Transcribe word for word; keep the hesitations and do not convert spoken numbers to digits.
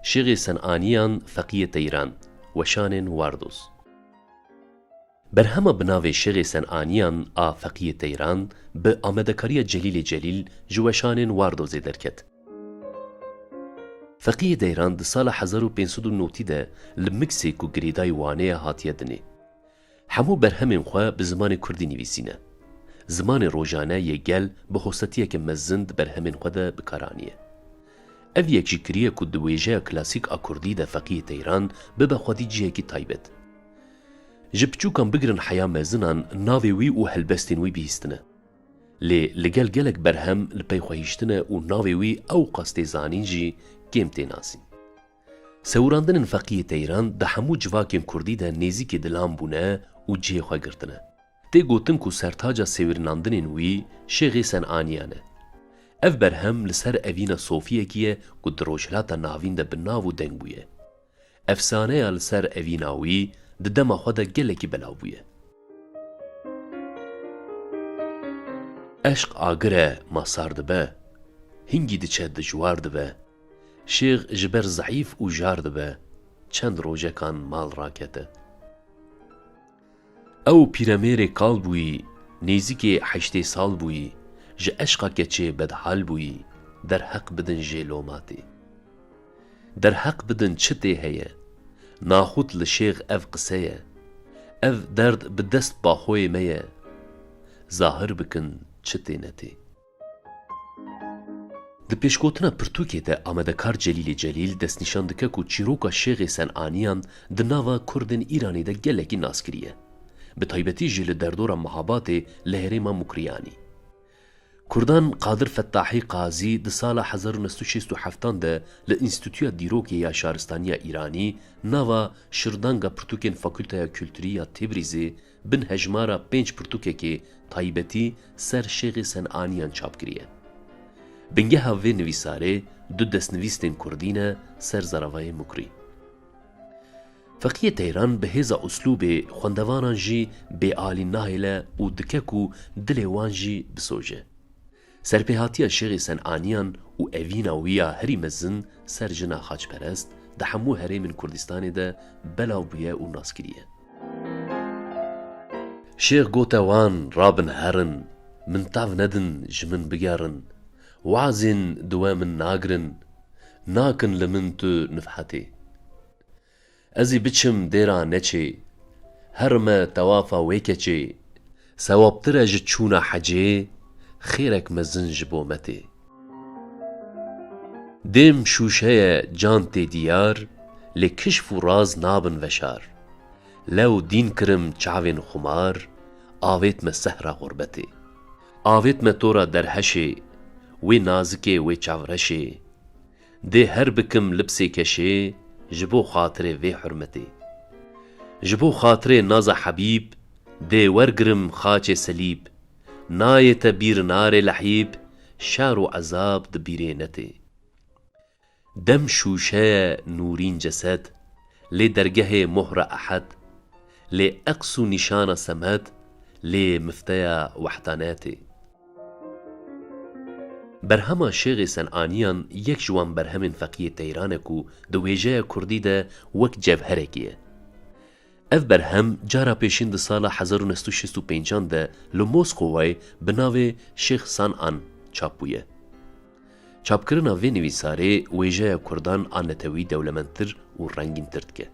Şêxê Senaniyan, Feqiyê Teyran, Weşanên Wardoz. Berhema bi navê Şêxê Senaniyan a Feqiyê Teyran bi amadekariya Celîlê Celîl ji Weşanên Wardozê derket. Feqiyê Teyran di sala hezar û pênc sed û notî de li Miksê ku girêdayî Wanê ye hatiye dinê. Hemû berhemên xwe bi zimanê kurdî nivîsîne. Zimanê rojane yê gel bi hosetiyeke mezin di berhemên xwe de bi kar aniye. Ev yek jî kiriye ku di wêjeya klasîk a kurdî de Feqiyê Teyran bibe xwedî cihekî taybet. Ji piçûkan bigirin heya mezinan navê wî û helbestên wî bihîstine. Lê li gel gelek berhem li pey xwe hiştine û navê wî ew qas tê zanîn jî kêm tê nasîn. Sewirandinên Feqiyê Teyran di hemû civakên kurdî de nêzîkî dilan bûne û cihê xwe girtine. Tê gotin ku sertaca sewirnandinên wî Şêxê Senaniyan e. Ev berhem li ser evîna sofiyekî ye ku di Rojhilata Navîn de bi nav û deng bûye. Efsaneya li ser evîna wî di dema xwe de gelekî belav bûye. Eşq agir e, ma sar dibe, hingî diçe dijwar dibe. Şêx ji ber zeîf û jar dibe, çend rojekan mal rakete. Ew pîremêrê kal bûyî, nêzîkê heştê sal bûyî, ji eşqa keçê bedhal bûyî, derheq bidin jê lomatê. Derheq bidin çi tê heye, naxut li Şêx ev qise ye, ev derd bi dest Baxoyê me ye, zahir bikin çi tê netê. Di pêşgotina pirtûkê de amadekar Celîlê Celîl destnîşan dike ku çîroka Şêxê Senaniyan di nava Kurdên Îranê de gelekî nas kiriye. Bi taybetî jî li derdora Mehabatê li herêma Mukriyanî. Kurdan Qadir Fettahî Qazî di sala hezar û neh sed û şêst û heft de li Înstîtuya Dîrokê ya Şaristaniya Îranî nava şirdanga pirtûkên Fakulteya Kulturî ya Tebrîzê bin hejmara pênc pirtûkekê taybetî ser Şêxê Senaniyan çap kiriye. Bingeha vê nivîsarê du destnivîstên kurdî ne ser zaravayê Mukrî. Feqiyê Teyran bi hêza uslûbê xwendevanan jî bêalî nahêle û dike ku dilê wan jî bisoje. Serpêhatiya Şêxê Senaniyan û evîna wî ya herî mezin ser jina xaçperest di hemû herêmên Kurdistanê de belav bûye û nas kiriye. Şêx gote wan, rabin herin, min tav nedin ji min bigerin, wazên di we min nagirin, nakin li min tu nifhetê. Ez ê biçim dêra neçê, herime tewafa wê keçê, sewabtir e ji çûna hecê, xêrek mezin ji bo me tê. Dêm şûşe ye, can tê diyar, lê kişf û raz nabin veşar. Lew dîn kirim çavên xumar, avêt me sehra xurbetê. Avêt me tora derheşê, wê nazikê, wê çavreşê. Dê her bikim lipsê keşê, ji bo xatirê vê hurmetê. Ji bo xatirê naza Hebîb, dê wergirim xaçê selîb. Nayê te bîr narê lehîb, şer û ezab di bîrê netê. Dem şûşe ye nûrîn cesed, lê dergehê mohra Ehed, lê eqs û nîşana Semed, lê mifteya wehdanetê. Berhema Şêxê Senaniyan yek ji wan berhemên Feqiyê Teyran e ku di wêjeya kurdî de wek cevherekî ye. Ev berhem cara pêşîn di sala hezar û neh sed û şêst û pêncan de li Moskowayê bi navê Şêx Sanan çap bûye. Çapkirina vê nivîsarê wêjeya kurdan a netewî dewlemendtir û rengîntir dike.